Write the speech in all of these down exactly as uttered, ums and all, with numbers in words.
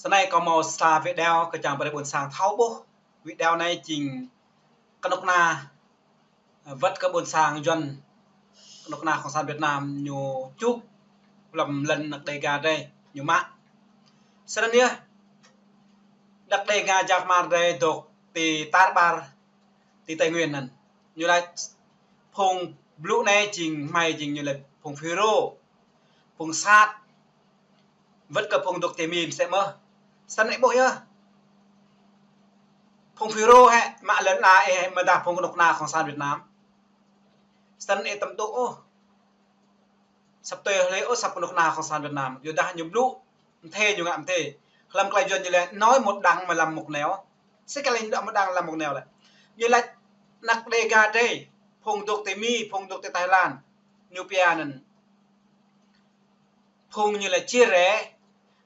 Anai kâo hmâo sa video kơ čang brơi ƀôn sang thâo ƀuh. Video anai jing kơnuk kơna, ơ, wơ̆t kơ ƀôn sang Yuan, kơnuk kơna Cộng sản Việt Nam ñu čuk lăm lŏn anak Đêga drơi, ñu mă. Snăn yơh, anak Đêga čar Kmar drơi dôk ti tar ƀar ti Tây Nguyên anŭn. Ñu laĭ phung blŭ anai jing hmei jing ñu laĭ phung FULRO, phung sat, wơ̆t kơ phung dôk ti Mi msĕ mơh. Snăn ih ƀuh yơh. Phung FULRO hĕ mă lŏn ala ih hĕ mơ̆ dah phung kơnuk kơna Cộng sản Việt Nam. Snăn ih tăm dŏ ôh. Săp tui hlơi ôh săp kơnuk kơna Cộng sản Việt Nam. Yua dah ñu blŭ mthê ñu ngă mthê. Hlăm klei Yuan ñu laĭ nói một đằng mà làm một nẻo. Sĭt kơ laĭ nói một đằng làm một nẻo lĕ. Ñu laĭ anak Đêga drơi, phung dôk ti Mi, phung dôk ti Thái Lan, ñu pia anăn phung ñu laĭ chia rẽ,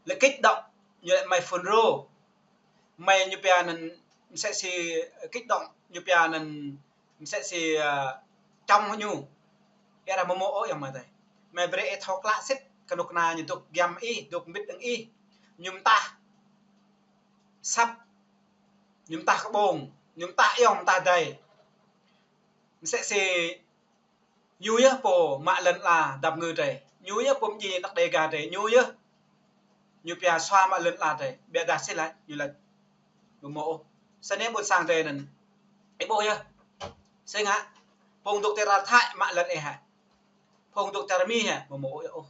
laĭ kích động, ñu laĭ hmei FULRO. Hmei ñu pia anăn msĕ si kích động, ñu pia anăn msĕ si, ơ, čŏng ñu. Yua dah mơ̆ mơ̆ ôh ayŏng amai adơi. Hmei brơi ih thâo klă sĭt kơnuk kơna ñu dôk giăm ih, dôk mbĭt hăng ih. Ñu mtah asăp, ñu mtah kơƀông, ñu mtah ayŏng, mtah adơi. Msĕ si ñu yơh pô mă lŏn ala dap kơngư drơi. Ñu yơh pô mdjai anak Đêga drơi. Ñu yơh ñu pia sua mă lŏn ala drơi. Biă dah sĭt laĭ, ñu laĭ mơ̆ mơ̆ ôh. Snăn ƀôn sang drơi anăn ih ƀuh yơh. Sĭt ngă, phung dôk ti tar Thái mă lŏn ih hĕ. Phung dôk tar Mi hĕ, mơ̆ mơ̆ ôh.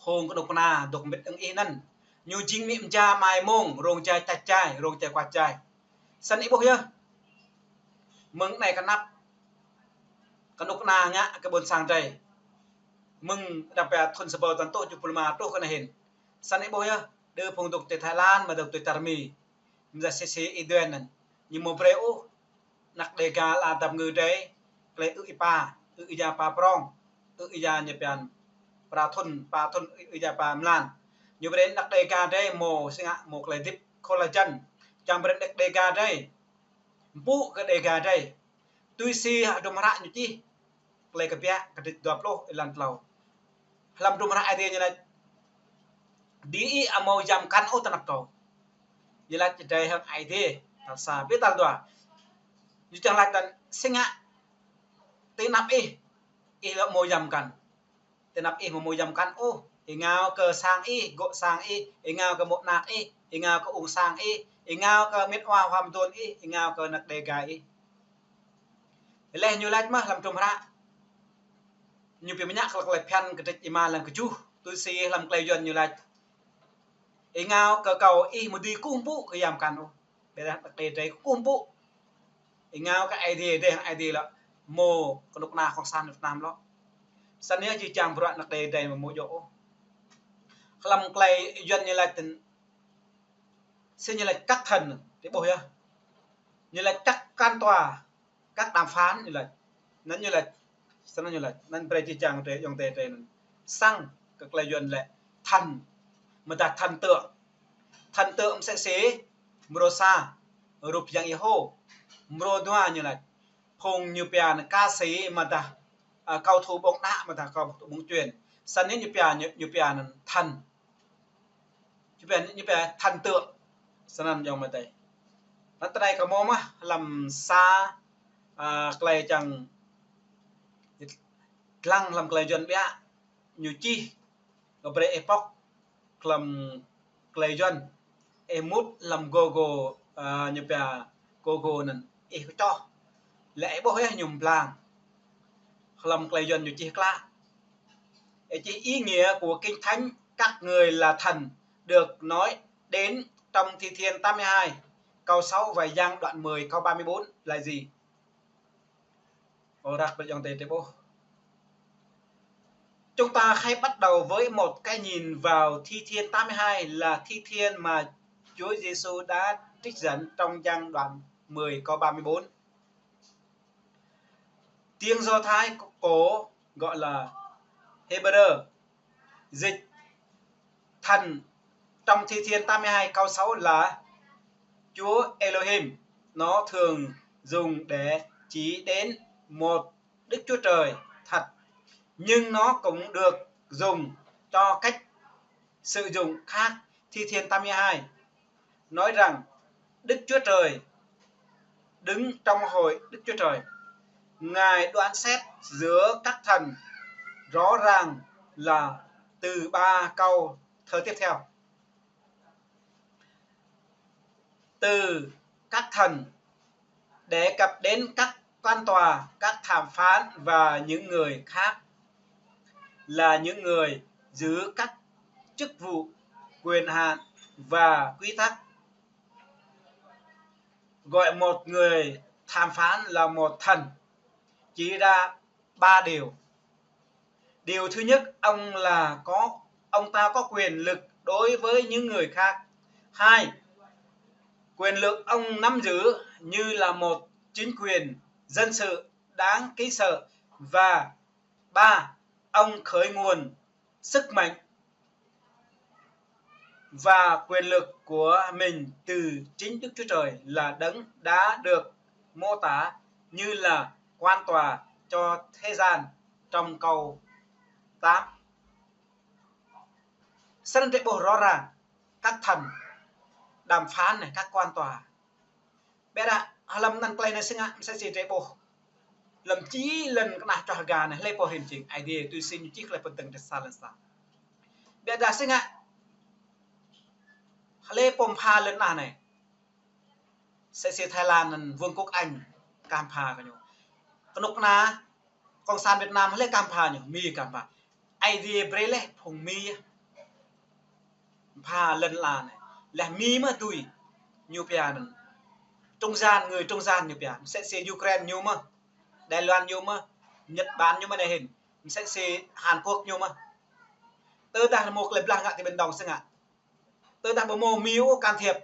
Phung kơnuk kơna dôk mbĭt hăng ih anăn. Ñu jing mĭ mja mai mông, rông jai čač jai, rông jai kuač jai. Snăn ih ƀuh yơh. Mơ̆ng anai kơ anăp, kơnuk kơna ngă kơ ƀôn sang drơi. Mơ̆ng đăm pia thŭn sa êbâo dua păn êtuh kjuh pluh rơma truh kơ anai hĭn. Snăn ih ƀuh yơh. Đơ phung dôk ti Thái Lan mơ̆ dôk ti tar Mi. Mơ̆ dah sĭt sĭt ih duen anăn. Ñu mơ̆ brơi ôh anak Đêga ala dap kơngư drơi, klei ư̆ êpa, ư̆ êya pa prong, ư̆ êya ñu pia anăn pra thŭn, pa thŭn, ư̆ êya pa mlan. Ñu brơi anak Đêga drơi mơ̆ sĭt ngă mơ̆ klei hdĭp khŏ la jăn. Čang brơi anak Đêga drơi mpŭ kơ Đêga drơi. Tui si hơdrôm hră ñu čih, Klei Kbiă kdrêč dua pluh êlan klâo. Hlăm hơdrôm hră Aê Diê ñu laĭ: Đĭ ih amâo yăm kăn ôh ti anăp kâo. Ñu laĭ drơi hăng Aê Diê, tal sa, ƀiă tal dua. Ñu čang laĭ tăn sĭt ngă ti anăp ih, ih lŏ amâo yăm kăn. Ti anăp ih mơ̆ amâo yăm kăn ôh. Êngao kơ sang ih, gŏ sang ih, êngao kơ mô̆ anak ih, êngao kơ ung sang ih, êngao kơ mĕt wa hua mduôn ih, êngao kơ anak Đêga ih. Leh ñu laĭ mơh hlăm hơdrôm hră. Ñu bi mơñă kơ klei phiăn kdrêč êma êlan kjuh, tui si hlăm klei Yuan ñu laĭ: Êngao kơ kâo ih mơ̆ dưi kơkuh mpŭ kơ yăm kăn ôh. Ƀiă dah anak Đê drơi kơkuh mpŭ. Êngao kơ Aê Diê, drơi hăng Aê Diê lŏ. Mơ̆ kơnuk kơna Cộng sản Việt Nam lŏ. Snăn yơh jih jang bruă anak Đê drơi mơ̆ mơ̆ djŏ ôh. Hlăm klei Yuan ñu laĭ tăn, sĭt ñu laĭ các thần, ih ƀuh yơh. Ñu laĭ các quan tòa, các đàm phán ñu laĭ. Anăn ñu laĭ, snăn ñu laĭ, anăn brơi jih jang drơi, ayŏng adơi drơi anăn. Săng kơ klei Yuan laĭ thần, mơ̆ dah thần tượng. Thần tượng msĕ si, mrô sa, rup yang Yêhô. Mrô dua ñu laĭ phung ñu pia anăn ca sĩ mơ̆ dah, ơ, cầu thủ bóng đá mơ̆ dah cầu thủ bóng chuyền. Snăn ñu pia, ñu, ñu pia anăn thần. Ñu pia, ñu pia thần tượng. Snăn ayŏng amai adơi. Anăn tơlơi kâo hmâo mơh hlăm sa, ơ, klei čang lăng hlăm klei Yuan ƀiă ñu čih, kâo brơi ih pŏk hlăm klei Yuan. Ih mŭt hlăm Google, ơ, ñu pia Google anăn. Ih čoh. Leh ih ƀuh yơh ñu mblang. Hlăm klei Yuan ñu čih klă. Ih čih ý nghĩa của Kinh Thánh các người là thần được nói đến trong Thi Thiên tám mươi hai, câu sáu và Giăng đoạn mười, câu ba mươi bốn là gì? Ơ, răk ƀơi ayŏng adơi drơi ƀuh. Chúng ta hãy bắt đầu với một cái nhìn vào Thi Thiên tám mươi hai là thi thiên mà Chúa Giêsu đã trích dẫn trong Giăng đoạn mười câu ba mươi bốn. Tiếng Do Thái cổ gọi là Hebrew dịch thần trong Thi Thiên tám mươi hai câu sáu là Chúa Elohim. Nó thường dùng để chỉ đến một Đức Chúa Trời thật, nhưng nó cũng được dùng cho cách sử dụng khác. Thi Thiên tám mươi hai nói rằng Đức Chúa Trời, đứng trong hội Đức Chúa Trời. Ngài đoán xét giữa các thần rõ ràng là từ ba câu thơ tiếp theo. Từ các thần đề cập đến các quan tòa, các thẩm phán và những người khác là những người giữ các chức vụ, quyền hạn và quy tắc. Gọi một người thẩm phán là một thần, chỉ ra ba điều. Điều thứ nhất, ông là có, ông ta có quyền lực đối với những người khác. Hai, quyền lực ông nắm giữ như là một chính quyền dân sự đáng kính sợ. Và ba, ông khởi nguồn sức mạnh và quyền lực của mình từ chính Đức Chúa Trời là Đấng đã được mô tả như là quan tòa cho thế gian trong câu tám. Snăn drei ƀuh rõ ràng các thần đàm phán anai, các quan tòa. Ƀiădah hlăm anăn tơlơi anai si ngă, msĕ si drei ƀuh. Lăm čih lŏn kơnah čoh hơga anai, hlei pô hĭn jing, Aê Diê tui si ñu čih tơlơi pơtơ̆ng drei sa lŏn sa. Ƀiădah si ngă, hlei pô pha lŏn anai. Msĕ si Thái Lan anăn Vương quốc Anh kah pha kơ ñu. Kơnuk kơna Cộng sản Việt Nam hlei kah pha ñu, Mi kah pha. Aê Diê brei leh phung Mi pha lŏn anai. Leh Mi mơh tui ñu pia anăn trung gian, người trung gian ñu pia. Msĕ si Ukraine ñu mơh, Đài Loan ñu mơh, Nhật Bản ñu mơh anai hĭn. Msĕ si Hàn Quốc ñu mơh. Tơdah mơ̆ klei blah ngă ti Biển Đông si ngă. Tơdah ƀu mâo Mi ôh can thiệp,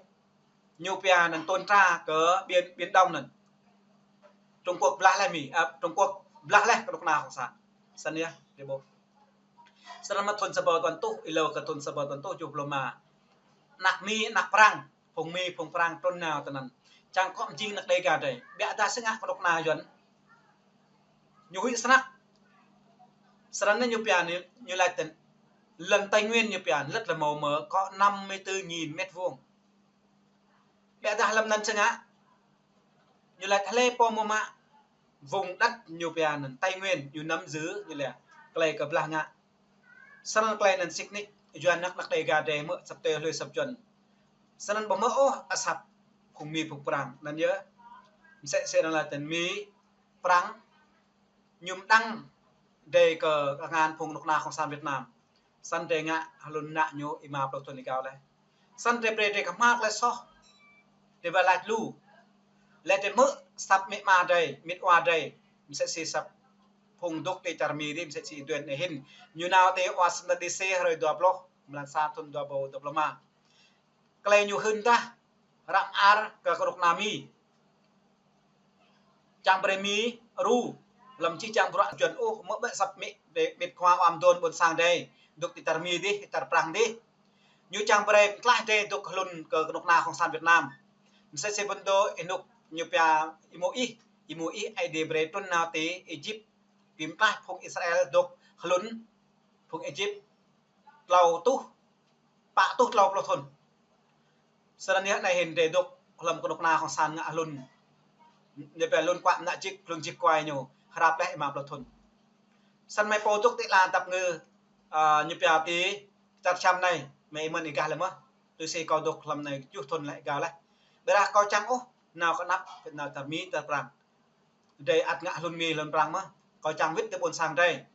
ñu pia anăn tuần tra kơ Biển, Biển Đông anăn. Trung Quốc blah leh Mi, à, Trung Quốc blah leh kơnuk kơna Cộng sản. Snăn yơh, drei ƀuh. Snăn mơ̆ thŭn sa rơbâo tơtuh, êlâo kơ thŭn sa rơbâo tơtuh kjuh pluh rơma. Anak Mi, anak Prăng, phung Mi, phung Prăng trŭn nao tinăn. Čang kŏ mjing anak Đêga drei. Ƀiădah si ngă kơnuk kơna Yuăn ñu huĭ snăk. Snăn ñu pia anăn, ñu lač tơ lŏn Tây Nguyên ñu pia anăn, lŏt lơ mâo mơ̆ kŏ năm mươi tư nghìn mét vuông. Ƀiădah hlăm anăn si ngă, ñu lač hlei pô mơ̆ mă vùng đất ñu pia anăn Tây Nguyên, ñu nắm giữ, ñu lač klei kơ blah ngă. Snăn klei anăn sĭt nik, Yuăn anak, anak Đêga drei mơ̆ asăp tui hlue asăp Yuăn. Snăn ƀu mơ̆ ôh asăp phung Mi phung Prăng. Anăn yơh, msĕ si arăng lač tơ Mi, Prăng, ñu mdăng drei kơ kngan phung kơnuk kơna Cộng sản Việt Nam. Snăn drei ngă hlŭn ană ñu êma pluh thŭn êgao leh. Snăn drei brei drei kơhma̱l klei soh. Drei wơ̆t lač lu. Leh drei mơ̆ asăp amĭ ama drei, amĭ wa drei. Msĕ si asăp phung dôk ti čar Mi dih, msĕ si Êđuên anai hĭn. Ñu nao ti Washington D C hrơi dua pluh, mlan sa thŭn dua rơbâo dua pluh rơma. Klei ñu hưn tah, ră mơar kơ kơnuk kơna Mi. Čang brei Mi ru, lăm čih čang bruă Yuăn ôh, mơ̆ ƀĕ asăp amĭ, ƀĕ, ƀĕ khua wa mduôn ƀuôn sang drei, dôk ti čar Mi dih, čar Prăng dih. Ñu čang brei mtlaih drei dôk hlŭn kơ kơnuk kơna Cộng sản Việt Nam. Msĕ si phŭn dô ênuk ñu pia Y-Môis, Y-Môis Aê Diê brei trŭn nao ti Êjip, bi mtlaih phung Israel dôk hlŭn phung Êjip tlâo rơtuh, pă rơtuh tlâo pluh thŭn. Snăn yơh anai hĭn drei dôk hlăm kơnuk kơna Cộng sản ngă hlŭn. Ñu pia hlŭn kuă mnă jik, hlŭn jik kuai ñu, hrăp leh êma pluh thŭn. Snăn mơi pô dôk ti ala dap kngư, a, ñu pia ti čar Čam anai, mơi êmăn êgah leh mơh. Tui si kâo dôk hlăm anai kjuh thŭn leh êgao leh. Ƀiădah kâo čang ôh nao kơ anăp, nao čar Mi, čar Prăng. Drei ăt ngă hlŭn Mi hlŭn Prăng mơh. Kâo čang wĭt ti ƀuôn sang drei.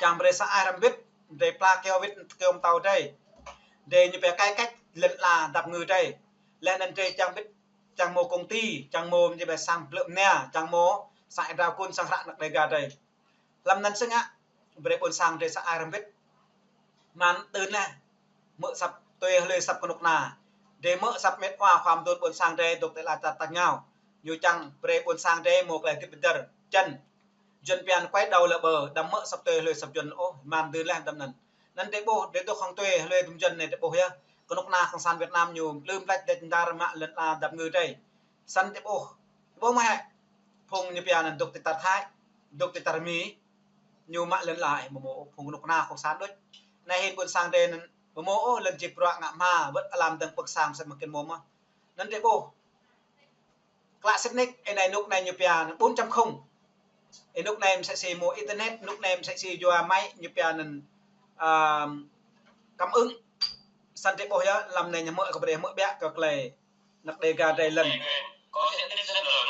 Čang brei sa ai hrăm wĭt, drei pla kyâo wĭt kyâo mtâo drei. Drei ñu pia cải cách lŏn ala dap kngư drei. Leh anăn drei čang wĭt, čang mâo công ty, čang mâo ñu pia sang blư̆ mnia, čang mâo sang êdrao kun sang hră anak Đêga drei. Hlăm anăn si ngă, brei ƀuôn sang drei sa ai hrăm wĭt. Mơ̆n tơl anai, mơ̆ asăp tui hlue asăp kơnuk kơna. Drei mơ̆ asăp amĭ wa khua mduôn ƀuôn sang drei dôk ti ala čar tač rơngiao. Ñu čang brei ƀuôn sang drei mâo klei hdĭp hdơr. Čăn, Yuăn pia anăn quay đầu là bờ, đăm mơ̆ asăp tui hlue asăp Yuăn ôh, mơ̆n tơl leh dăm anăn. Anăn drei ƀuh, drei dôk hŏng tui hlue dŭm Yuăn anai drei ƀuh yơh. Kơnuk kơna Cộng sản Việt Nam ñu plư mlač đĕč mdar mă lŏn ala dap kngư drei. Snăn drei ƀuh. Ƀuh mơ̆ hĕ. Phung ñu pia anăn dôk ti čar Thái, dôk ti čar Mi. Ñu mă lŏn ala ih ƀu mâo ôh, phung kơnuk kơna Cộng sản đôč. Anai hĭn ƀuôn sang drei anăn ƀu mâo ôh lŏn čih bruă ngă hma, wơ̆t alam dơ̆ng pơ̆k sang msĕ mơ̆ng kơ mâo mơh. Anŭn drơi ƀuh. Klă sĭt nik, ơ anai rơnŭk anai ñu pia anŭn bốn chấm không. Ơ rơnŭk anai mơsĕ si mơ̆ internet, rơnŭk anai mơsĕ si yua mă ñu pia anŭn, ơ, cảm ứng. Săn drơi ƀuh yơh, lăm anai ñu hmư̆ kơ brơi hmư̆ biă kơ tơlơi anăk Đêga drơi lŏn. Có diện tích rất lớn,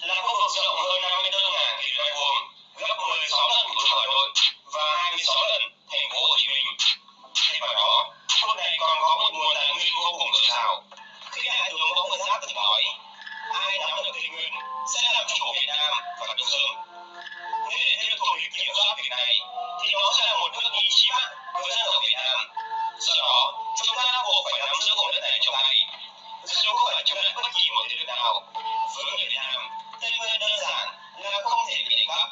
là khu vực rộng hơn năm mươi tư ngàn ki lô mét vuông, gấp mười sáu lần thủ đô Hà Nội và hai mươi sáu lần thành phố Hồ Chí Minh. Thêm vào đó, khu vực này còn có một nguồn tài nguyên vô cùng dồi dào. Khi Đại tướng Võ Nguyên Giáp từng nói, ai nắm được Tây Nguyên sẽ làm chủ Việt Nam và Đông Dương. Nếu để thế lực thù địch kiểm soát việc này, thì đó sẽ là một bước đi chí mạng với dân tộc Việt Nam. Do đó, chúng ta buộc phải nắm giữ vùng đất này trong tay. Dù không phải chống lại bất kỳ một thế lực nào, với người Việt Nam, Tây Nguyên đơn giản là không thể bị đánh cắp.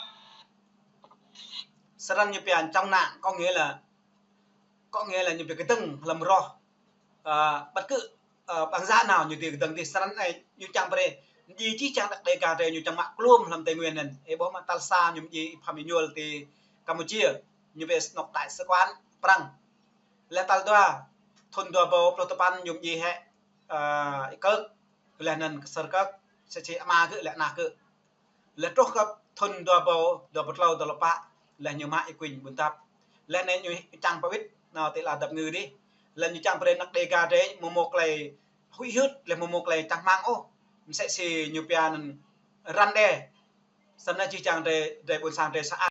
Srăng ñu pia chống nặng có nghĩa là, có nghĩa là ñu pia kơdơ̆ng hlăm roh. Ơ, bất cứ, ơ, bằng giá nào ñu ti kơdơ̆ng ti srăng anai ñu čang brơi. Ñu čih čang anăk Đêga drơi ñu čang mă kluôm hlăm Tây Nguyên anŭn. Ơ ƀuh mă tal sa ñu čih pham ñu ñuôl ti Campuchia. Ñu pia anŏ đại sứ quán Prăng. Laih tal dua, thŭn dua rơbâo pluh tơpăn ñu čih hĕ, ơ, Y Kơk, laih anŭn Ksor Kơk, sĕ si ama gơ̆, laih ană gơ̆. Laih truh kơ thŭn dua rơbâo, dua rơbâo klâo, dua rơbâo pă, laih ñu mă Y Quynh Ƀuôn Dap. Laih anai ñu čang pơwĭt, nao ti ala dap ngư dih. Laih ñu čang brơi anăk Đêga drơi, mơ̆ mơ̆ tơlơi huĭ hyưt, laih mơ̆ mơ̆ tơlơi čang rơmang ôh. Mơsĕ si ñu pia anŭn răn đe. Săn anai čih čang drơi, drơi ƀuôn sang drơi sa